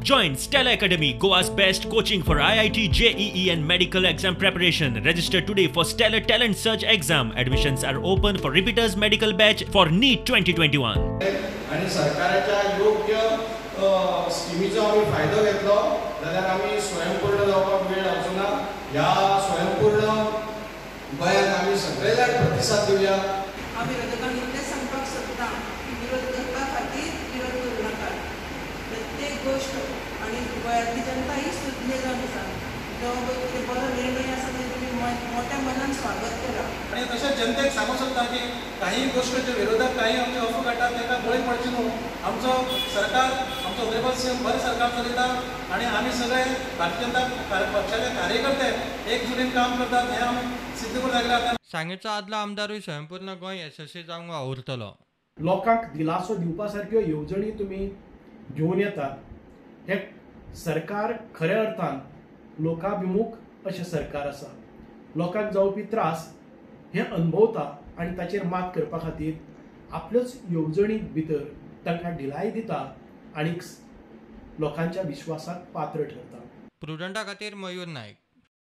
Join Stellar Academy, Goa's best coaching for IIT, JEE and medical exam preparation. Register today for Stellar Talent Search exam. Admissions are open for repeaters medical batch for NEET 2021. आनी सरकाराच्या योग्य स्किमीचो आमी फायदो घेतलो जाल्यार आमी स्वयंपूर्ण जावपाक वेळ लागचो ना. ह्या स्वयंपूर्ण गोंयांक आमी सगळे जाण प्रतिसाद दिवया. हांव विरोधकांक इतलेंच सांगपाक सोदतां की विरोध करपा खातीर विरोध करूं नाकात. प्रत्येक गोश्ट आनी गोंयांतली जनता ही सुज्ञ जावन आसा. जो कितें बरो निर्णय आसा ते तुमी मोठ्या मनान स्वागत करा. आनी तशेंच जनतेक सांगूंक सोदता की काही गोश्टीचे विरोधक काही आमचे अफवा काडटात ताका बळी पडचे न्हू. आमचो सरकार, आमचो ऑनरेबल सीएम बरें सरकार चलयता आनी आमी सगळे भारतीय जनता पक्षाचे कार्यकर्ते एकजुटीन काम करतात हें आमी सिद्ध करूंक लागले. सांगेचो आदलो आमदारूय स्वयंपूर्ण गोंय येसस्वी जावंक वावुरतलो. लोकांक दिलासो दिवपा सारक्यो येवजणी तुमी घेवन येतात. हें सरकार खऱ्या अर्थान लोकाभिमुख अशें सरकार आसा. लोकांक जावपी त्रास हें अणभवता आनी ताचेर मात करपा खातीर आपल्योच येवजणी भितर तांकां ढिलाय दिता आनी लोकांच्या विश्वासाक पात्र ठरता. प्रुडंटा खातीर मयूर नायक.